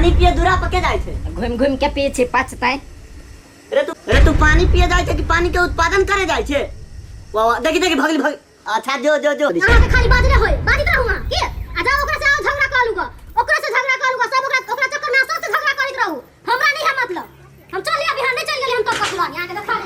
पानी पिए दूरा पर के जाइ छै? घुमि घुमि के पिए छी पचतै। रे तू पानी पिए जाइ छै कि पानी के उत्पादन करे जाइ छै? वाह वाह, देखी देखी, भगली भगली। अच्छा, जो जो जो। अहाँ के खाली बाजले होय, बाजैत रहू अहाँ के आ जाओ ओकरा से आओ झगड़ा कऽ लूगा, ओकरा से झगड़ा कऽ लूगा, सब ओकरा ओकरा चक्कर में सब से झगड़ा करैत रहू। हमरा नहीं है मतलब, हम चल लिया बिहान, नहीं चल गेली हम तब कथी अहाँ के देखा।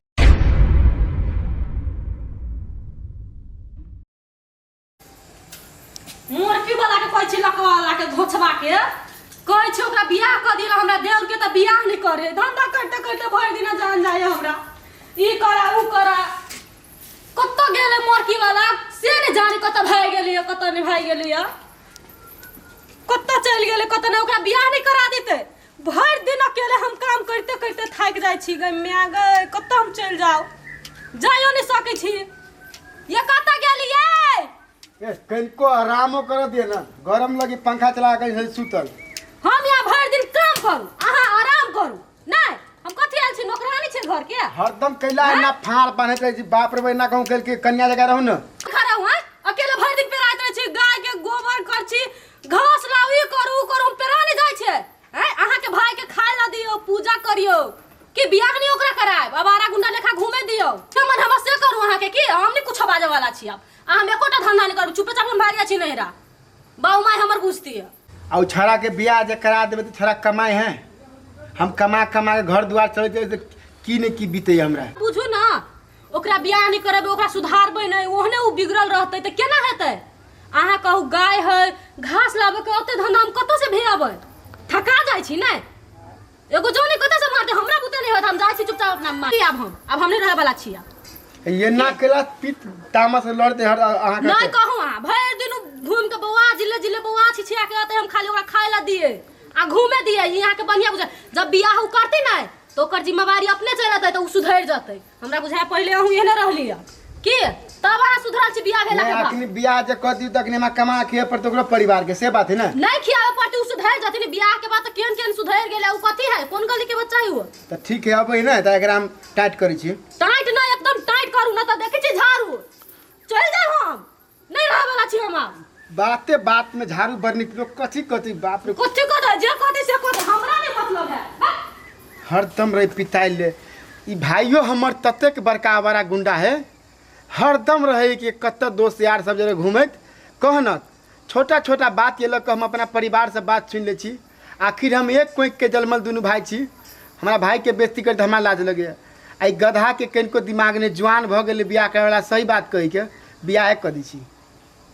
मोरकी वाला के कहै छी, लकवा वाला के, घोछवा के कहै छी, ओकरा बियाह कऽ दिला हमरा देवर के, तऽ बियाह नहि करे। धंधा करते करते भरि दिना जान जाय हमरा, ई करा ऊ करा। कतऽ गेलै मोरकी वाला से नहि जानी, कतऽ भागि गेलै, कतऽ नहि भागि गेलै, कतऽ चलि गेलै, कतऽ नहि। ओकरा बियाह नहि करा देतै। भरि दिन अकेले हम काम करिते करिते थाकि जाइ छी। गै माय गै, कतऽ हम चलि जाउ? जाइयो नहि सकै छी। ये कतऽ गेलियै? ए, कनिको आरामो कर दिए ना, गरम लगी पंखा चला के है सुतल। हम यहाँ भरि दिन काम करू, अहाँ आराम करू? नहि, हम कथी आयल छी? नौकरानी छै घर के? हरदम कैला ना फाड़ बान्हैत रहै छी। बाप रे, बहिना कहूँ कैल के कन्या जगह रहू ना। खड़ा हुआ अकेले भरि दिन पेराइत रहै छी, गाय के गोबर कर छी, घास लाउ, ई करू ऊ करू, हम पेरा नहि जाइ छै। हैं, अहाँके भाई के खाय ला दियौ, पूजा करियौ कि बियाह नहीं ओकरा करायब? आवारा गुंडा लेखा घूमे दियौ? मन हमर से करू अहाँके कि हम नहीं कुछो बाजे वाला छी। अब अहाँ हम एकोटा धंधा नहीं करू, चुपेचाप हम भागि जाइ छी नहिरा, बाऊ माय हमर बुझती है। आ उ छड़ा के बियाह जे करा देबै तऽ छड़ा कमाइ है, हम कमा कमा के घर दुआर चलै छै, की ने की बीतै हमरा। बुझू ना, ओकरा बियाह नहीं करेबै, ओकरा सुधारबै नहीं, ओहने ओ बिगड़ल रहतै तऽ केना हेतै? अहाँ कहू, गाय है, घास लाबे के ओते धंधा हम कतऽ से भेजबै? थका जाइ छी ने, एगो जौनी कतऽ से मारते? हमरा बुते नहीं होत, हम जाइ छी चुपचाप अपना माँ। आब हम, आब हम नहीं रहे वाला छी आब। ये ना केला पित तामस से लड़ते हर अहाँ के। नहीं कहू, अहाँ भरि दिन घूम के बौआ जिले जिले बौआ छिछिया के अतै, हम खाली ओकरा खाय ला दिए आ घूमे दिए। ई अहाँके बढ़िया बुझा, जब बियाह उ करतै ने तऽ ओकर जिम्मेवारी अपने चलि एतै तऽ उ सुधरि जेतै। हमरा बुझाय पहिले अहूँ एहने रहली है की, तब अहाँ सुधरल छी बियाह भेला के नहीं बाद? अखनी बियाह जे कर दियौ तखनी हमरा कमा के पड़तै ओकरो परिवार के, से बात है ना। नहीं खियावे पड़ती, उ सुधरि जथिन बियाह के बाद। तऽ केहन केहन सुधरि गेलै, उ कथी है, कोन गली के बच्चा है उ? तऽ ठीक है, अबै ने तऽ एकरा हम टाइट करै छी। टाइट नहीं, एकदम टाइट करू ना तऽ देखै छी झाड़ू चलि जाउ, हम नहीं रहे वाला छी हम आब। बाते बात में झाड़ू बरनी लोग कथी कथी, बाप रे। कथी कह दे, जे कह दे से कह दे, हमरा नहीं मतलब है। बस। हरदम रहे पिताइल ले। ई भाइयो हमर ततेक बड़का आवारा गुंडा है, हरदम रहे कि कतऽ दोस्त यार सब जगह घूमैत। कह न, छोटा छोटा बात ये लऽ कऽ हम अपना परिवार से बात सुनि लै छी। आखिर हम एक कोखि के जन्मल दुनू भाई छी, हमरा भाई के बेइज्जती करैत हमरा लाज लगैए। आ ई गधा के कनिको दिमाग नहि, जुआन भऽ गेलै बियाह करैवला। सही बात कहैके बियाहे कऽ दै छी।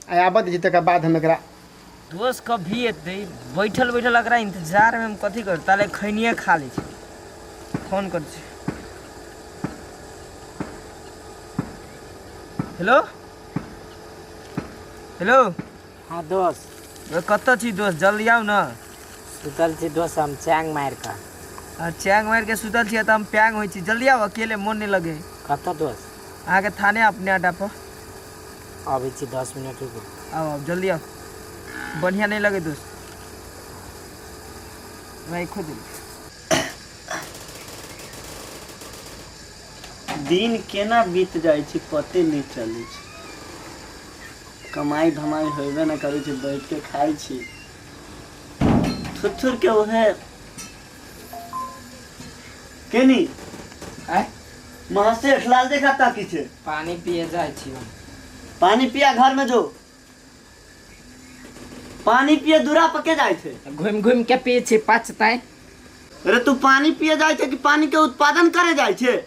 आ आबऽ दै छी, तकर बाद हम एकरा। दोस्त कभी एतै? बैठल बैठल एकरा इंतजारमे हम कथी करू? ताले खैनिए खा लै छी। फोन करै छी। Hello hello. हाँ दोस्त। ओ, कतऽ छी दोस्त? जल्दी आउ ने। सुतल छी दोस्त हम चैंग मारि कऽ। आ चैंग मारि के सुतल छी तऽ हम प्यांग होइ छी। जल्दी आउ, अकेले मोन नहि लगै। कतऽ दोस्त? अहाँके थाने, अपने अड्डा पर। अबै छी, 10 मिनट रुकू। आउ आउ, जल्दी आउ। बढ़िआँ नहि लगै दोस्त, राखो दिल। दिन केना बीत जाइ छै पते नहि चलै छै। कमाइ धमाइ होबे नहि करै छै, बैठ के खाइ छी थुर थुर के उहे केनी। आँय? महासेठ लाल देखा ताकी छै। पानी पिए जाइ छी हम। पानी पिया घर में जो, पानी पिए दूरा पर के जाइ छै? घुमि घुमि के पिए छी पचतै। अरे तू पानी पिए जाइ छै कि पानी के उत्पादन करे जाइ छै?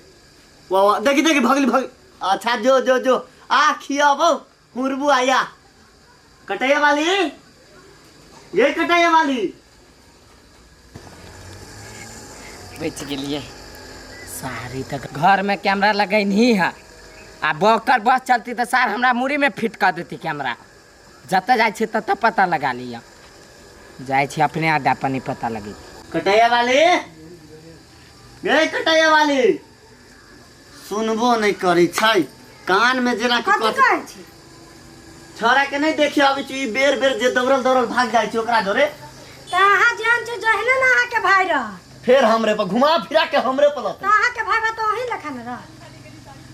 वाह वाह, देखी देखी, भगली भगली। अच्छा, जो जो जो, आ खियाबो हुरबू आया। कटैया वाली, ये कटैया वाली। बचि गेलियै सारी तक। घरमे कैमरा लगैनही है आ बकर बस चलती तऽ सार हमरा मूड़ीमे फिट कऽ देती कैमरा। जतऽ जाइ छियै ततऽ पता लगा लिअ। जाइ छी अपने अड्डा पर, नहि पता लगे। कटैया वाली, ये कटैया वाली, सुनबो नहि करै छै कान में जेना कि कथी कहै छी? छौड़ा के नहि देखे अबै छै। ई बेर बेर जे दौड़ल दौड़ल भाग जाइ छै ओकरा जोरे। तऽ अहाँ जेहन छी जेहने ने अहाँके भाय रहत। फेर हमरे पर घुमा फिरा के हमरे पर लतै। तऽ अहाँके भाय तऽ अहीं लेखा ने रहत।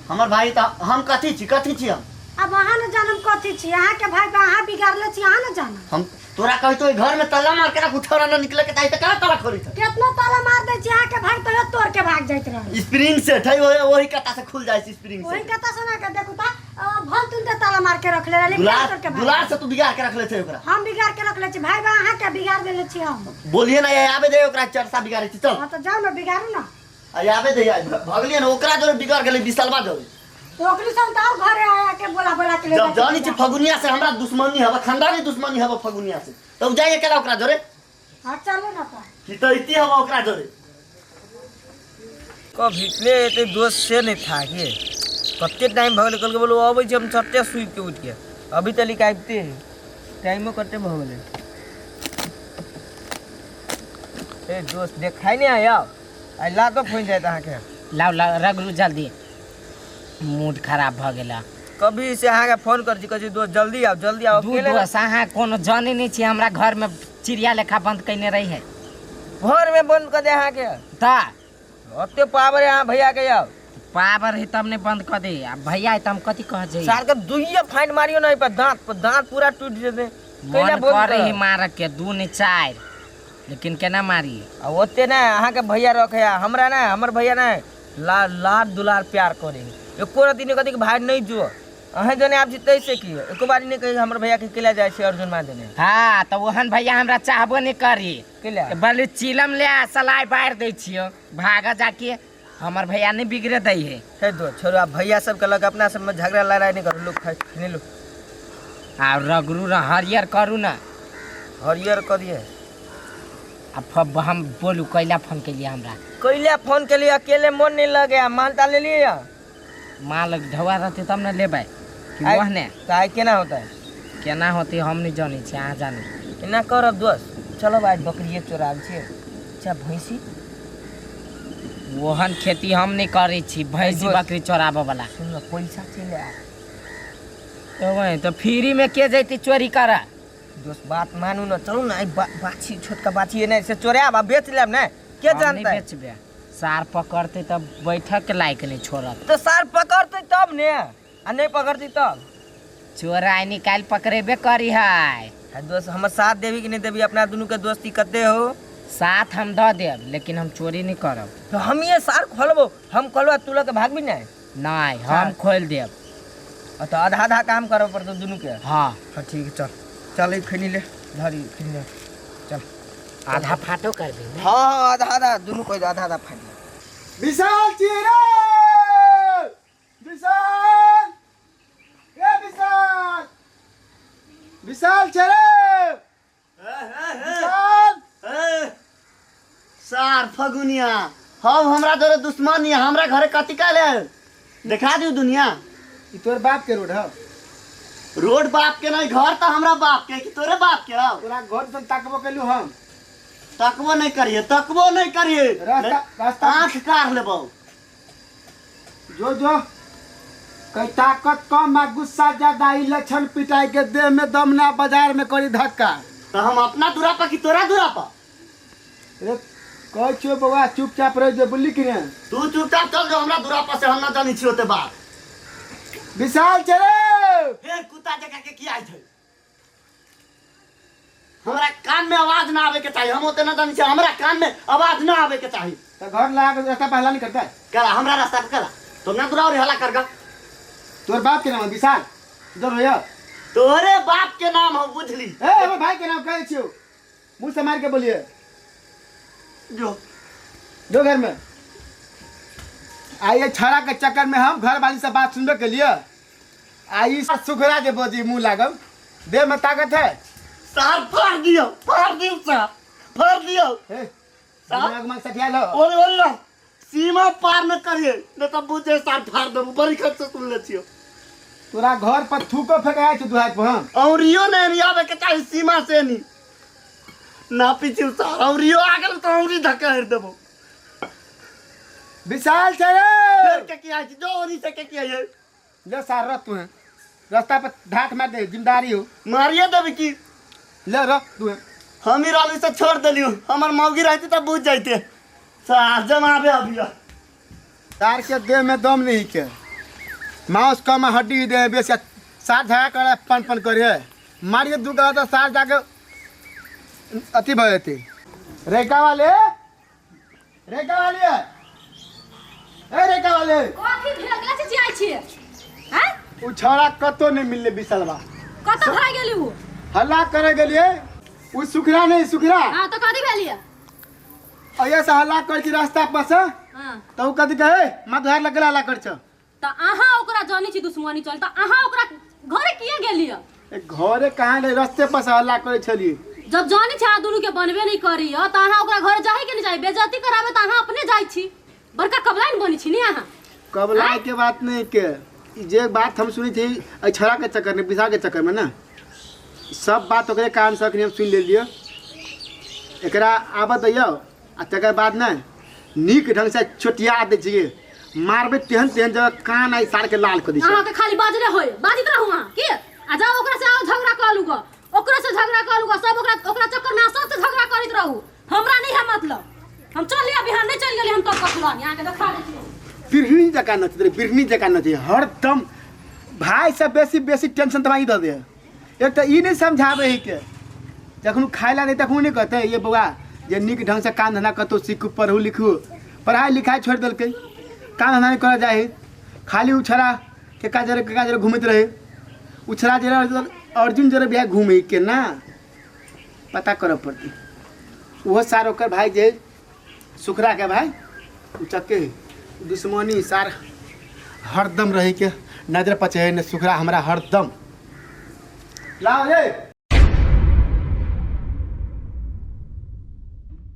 हमर भाई तऽ हम कथी छी, कथी छी हम? आब अहाँ ने जानम कथी छी। अहाँके भाय बा अहाँ बिगाड़ले छी, अहाँ ने जानम। हम तोरा कहै तो घर में ताला मार के रखू, छोरा न निकले के चाही त कहाँ ताला खोली छ? केतना ताला मार दै छी अहाँके भाग तैयो तोड़ के भाग जाइत रहे। स्प्रिंग सेट है, वही वही कता से खुल जाइ छै स्प्रिंग वही सेट। कता सुना के देखू ता भल तुलते ताला मार के रखले रहली, फेर दुलार तोड़ के भाग। दुलार से तू बिगाड़ के रखले छै ओकरा। हम बिगाड़ के रखले छी भाई बा, अहाँ के बिगाड़ देले छी हम। बोलिए ना, ये आबे दे ओकरा, चरसा बिगाड़े छी चल। हाँ तो जाओ ना बिगाड़ू ना। आ आबे दे, भगलिए ना ओकरा जोरे बिगड़ गेलै विशालबा जोरे। तो ओकरी संग तो और घरे आया के बोला बोला के ले जब जाके जानी छी बिगाड़। फगुनिया से हमरा दुश्मनी हवा, खानदानी दुश्मनी हवा फगुनिया से, तब जाइए केला ओकरा जोरे। हाँ चलू ना तो। की तो इति हवा ओकरा जोरे। कब इतने एते दोस्त से नहीं था के कते टाइम भऽ गेलै, कहलकै बोलू अबै छी हम सत्ते सुति के उठि के, अभी तलिक आबिते है, टाइमो कते भऽ गेलै। ए दोस्त देखाइ नहि आय आइ ला तो फोन जायत अहाँके। लाउ लाउ रगड़ू जल्दी, मूड खराब भऽ गेल। कभी से अहाँके फोन करै छी, कहै छी दोस्त जल्दी आउ जल्दी आउ। दू अकेले दोस्त अहाँ कोनो जानै नहि छी, हमरा घरमे चिड़िया लेखा बंद कयने रही है। घर में बंद कऽ दे अहाँके? तऽ ओते पावर है अहाँ भैया के? आउ पावर है तब नहि बंद कऽ दे, आ भैया है तऽ हम कथी कह जइयै? सार के दुइये फाइन मारियो ने पर दांत पर दांत पूरा टूटि जेतै। मन करे ही मारऽ के दू नहि चारि, लेकिन केना मारी? आ ओते नहि अहाँके भैया रखे, आ हमरा नहि, हमर भैया नहि ला लाड दुलार प्यार करे, एको रति नहि कहतै कि भाय नहि जो, अहें जने आब छी तैसे की, एको बारी नहि कही हमर भैया के केला जाइ छै अर्जुन मा देने। हाँ तऽ ओहन भैया हमरा चाहबो नहि करी। केला? बोलू चिलम ले आ सलाइ बारि दै छियौ, भागऽ जाके, हमर भैया नहि बिगड़े दै है। हे दो छोड़ू, आब भैया सबके लग अपना सबमे झगड़ा लड़ाइ नहि करू, लोक खाइ नहि लो। आ रगड़ू ने हरियर करू ने। हरियर कऽ दियै। आ हम बोलू कैला फोन केलियै हमरा? कैला फोन केलियै? अकेले मन नहि लगे, माल ताल लेलियै? माल ढौआ रहतै तब ने लेबै कि ओहने? तऽ आइ केना होतै? केना होतै हम नहि जानै छी, अहाँ जानू। एना करब दोस्त, चलब आइ बकरिए चोराबै छियै, अच्छा भैंसी। ओहन खेती हम नहि करै छी, भैंसी बकरी चोराबऽ वाला। सुन ने, पैसा चलि आयल। तऽ वही तऽ फ्रीमे के जैतै चोरी करऽ? दोस्त बात मानू ने, चलू ने आइ बाछी, छोटका बाछी नहि से चोरायब आ बेच लेब ने, के हम नहि जानतै? बेचबै, सार पकड़तै तऽ बैठक लायक नहि छोड़त। तऽ सार पकड़तै तब ने, आ नहि पकड़तै तब? चोराइ निकालि पकड़ेबे करी है। आ दोस्त हमर साथ देबी कि नहि देबी? अपना दुनूके दोस्ती कते हो? साथ हम दऽ देब, लेकिन हम चोरी नहि करब। तऽ हमिये सार खोलबो, हम खोलबो तू लऽ के भागबी नहि? नहि, हम खोलि देब। तऽ आधा आधा काम करऽ पड़तौ दुनूके। हाँ। हाँ ठीक है, चल चल ई खैनी ले, धरी खैनी ले, चल। आधा फाटो करबी ने? हाँ हाँ आधा आधा दुनू कोइ आधा आधा फाटि। विशाल चिरे, विशाल, ए विशाल, विशाल चले, विशाल। सार फगुनिया हम हमरा जोरे दुश्मनी, हमरा घरे कथी काले देखा दियौ दुनिया। ई तोर बाप के रोड है? रोड बाप के नहीं, घर तो हमरा बाप के कि तोरे बाप के हौ? तोरा घर से तकबो केलू हम? तकबो नहीं करिए, तकबो नहीं करिए। रास्ता रास्ता आँख काट लेबौ। जो जो कहीं ताकत कम आ गुस्सा ज्यादा, ई लक्षण पिटाई के देह में दम ना, बाजार में करी धक्का। तो हम अपना दूरा पर कि तोरा दूरा पर? रे कहै छियौ बौआ, चुपचाप रह जो, बुझली कि ने? तू चुपचाप चल जो हमरा दूरा पर से, हम ना जानी छियो ते बात। विशाल चले। फेर कुत्ता जका के की आइ छै? हमरा कान में आवाज ना आवे के चाही, हम ओते ना जानी छियै, हमरा कान में आवाज ना आवे के चाही। तो घर ला के रास्ता पर हल्ला नहीं करता है? कला हमरा रास्ता पर कला तुम ना दूरा और हल्ला करगा। तोर बाप के नाम है विशाल इधर होया? तोरे बाप के नाम हो बुझली। ए हमर भाई के नाम कहै छियौ, मुंह से मार के बोलिए। जो जो घर में आइए, छड़ा के चक्कर में हम घर वाली से बात सुनबे के लिए आई सुखरा जे बोजी मुंह लागम, देह में ताकत है। सार फाड़ दियो, फाड़ दियो सार, फाड़ दियो। ए सार? दिमाग में सठिया लो। ओरे ओरे लो, सीमा पार न करिए न तब बुझे सार फाड़ देबो, बड़ी खत से सुन ले छियो। तोरा घर पर थूको फेंकाय छै दुहार पर हम। औरियो ने रियावे के चाही सीमा से नी ना पीछे सार, औरियो आ गेल तो औरी धक्का हेर देबो। विशाल चले। फेर के की आइ छै? जो औरी से के की आइ छै? ले सार रह तू है, रास्ता पर धाक मार दे, जिम्मेदारी हो। मारिए देबी की? ले रह तू है। हम ही रहली से छोड़ देलियो, हमर मौगी रहती तब बुझ जाइते। सार जमाबे अभी। तार के देह में दम नहीं के, मांस कम हड्डी दे बेसी, सार झगड़ा करे पन पन करे, मारिए दू गला तो सार जाके अथी भऽ जेतै। रेखा वाले, रेखा वाले, ए रेखा वाले, कथी भेल गेला चिचियाइ छियै? हैं? उ छौड़ा कतौ नहि मिललै बिसलवा। कतऽ भागि गेली उ? हल्ला करे गेलियै, उ सुखरा नहि सुखरा। हां, तऽ कथी भेलियै? अइया से हल्ला करै छी रास्ता पर से। हां। तऽ उ कथी कहै, माधुहार लगल हल्ला करै छ। तऽ अहाँ ओकरा जानै छी दुश्मनी चल, तऽ अहाँ ओकरा घरे किया गेलियै? ए, घरे कहाँ गेलै, रस्ते पर से हल्ला करै छलियै। जब जानै छी अहाँ दुनू के बनबे नहि करी तऽ अहाँ ओकरा घरे जाहे के नहि चाही। बेइज्जती कराबे तऽ अहाँ अपने जाइ छी, बड़का कबलाइन बनै छी ने अहाँ। कबलाय के बात नहीं के, ई जे बात हम सुनी थी एहि छौड़ा के चक्कर में, विशाल के चक्कर में ना, सब बात ओकरे कान से अखनी हम सुनि लेलियै। एकरा आबऽ दैयौ आ तकर बाद ने नीक ढंग से चोटिया दै छियै, मारबै तेहन तेहन जगह कान आइ सार के लाल कऽ दै छै। अहाँके खाली बाजले होय, बाजैत रहू अहाँ की। आ जाउ ओकरा से आओ झगड़ा कऽ लू गऽ, ओकरो से झगड़ा कऽ लू गऽ, सब ओकरा ओकरा चक्कर में सब से झगड़ा करैत रहू। हमरा नहीं है मतलब, हम चल लिया बिहान नहीं चल गेली हम तब कथी अहाँके देखा दै छी। बिरनी जकाँ नचैत रहै, बिरनी जकाँ नचै हरदम। भाय से बेसी बेसी टेंशन तोरा ई दऽ दे। एक तऽ ई नहि समझाबै है के जखन खाय ला नहि तखन नहि कहतै ये बौआ जे नीक ढंग से काम धंधा कतौ सीखू, पढ़ू लिखू। पढ़ाइ लिखाइ छोड़ि देलकै, काम धंधा नहि करऽ जाइ है, खाली उ छड़ा केका जरे केका जरे घूमैत रहै। उ छड़ा जे अर्जुन जरे बिहार घूमै के ना पता करऽ पड़तै। ओहो सार ओकर भाय जे सुखरा के भाय उ चक्के है दुश्मनी सार हरदम रहे के नजर पचे है ने सुखरा हमरा हरदम। लाओ रे।